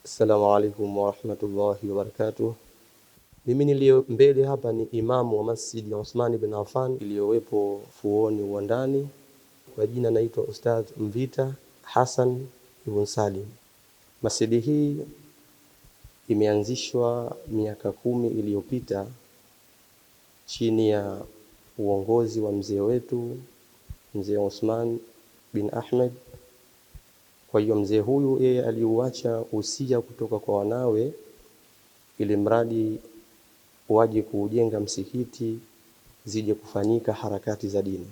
Assalamu alaikum warahmatullahi wabarakatuh. Mimi niliyo mbele hapa ni imamu wa Masjidi ya Uthman bin Affan iliyowepo Fuoni Uwandani. Kwa jina naitwa Ustadh Mvita Hassan Ibn Salim. Masjidi hii imeanzishwa miaka 10 iliyopita chini ya uongozi wa mzee wetu Mzee Uthman bin Ahmed. Kwa hiyo mzee huyu yeye aliuacha usia kutoka kwa wanawe ili mradi waje kuujenga msikiti, zije kufanyika harakati za dini.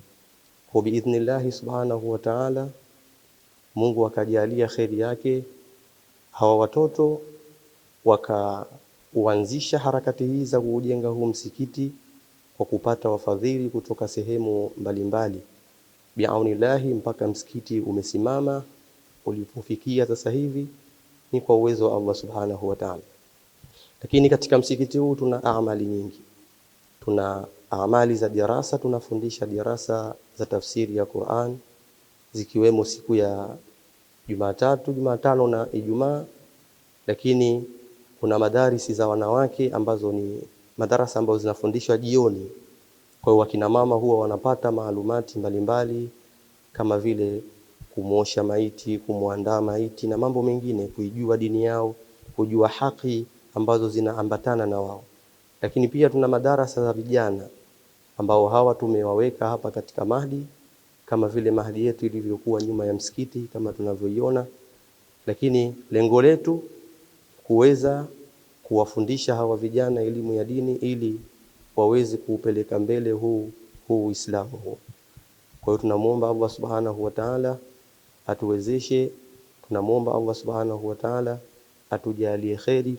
Kwa biidhnillahi subhanahu wa ta'ala, Mungu akajalia kheri yake, hawa watoto wakauanzisha harakati hii za kuujenga huu msikiti kwa kupata wafadhili kutoka sehemu mbalimbali. Biaunillahi, mpaka msikiti umesimama ulipofikia sasa hivi ni kwa uwezo wa Allah subhanahu wa ta'ala. Lakini katika msikiti huu tuna amali nyingi. Tuna amali za dirasa, tunafundisha dirasa za tafsiri ya Qur'an zikiwemo siku ya Jumatatu, Jumatano na Ijumaa. Lakini kuna madarisi za wanawake ambazo ni madarasa ambazo zinafundishwa jioni. Kwa hiyo wakina mama huwa wanapata maalumati mbalimbali kama vile kumuosha maiti, kumuandaa maiti na mambo mengine, kuijua dini yao, kujua haki ambazo zinaambatana na wao. Lakini pia tuna madarasa za vijana ambao hawa tumewaweka hapa katika Mahdi, kama vile Mahdi yetu ilivyokuwa nyuma ya msikiti kama tunavyoiona. Lakini lengo letu kuweza kuwafundisha hawa vijana elimu ya dini ili waweze kuupeleka mbele huu Uislamu huu. Kwa hiyo tunamuomba Allah subhanahu wa ta'ala atuwezeshe, tunamuomba Allah subhanahu wa ta'ala atujalie kheri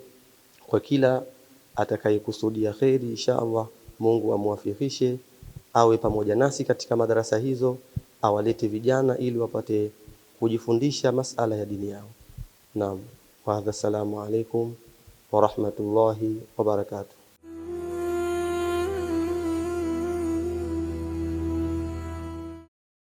kwa kila atakayekusudia kheri, insha Allah Mungu amwafikishe awe pamoja nasi katika madarasa hizo, awalete vijana ili wapate kujifundisha masala ya dini yao. Naam, wa hadha, salamu alaikum wa rahmatullahi wa barakatuh.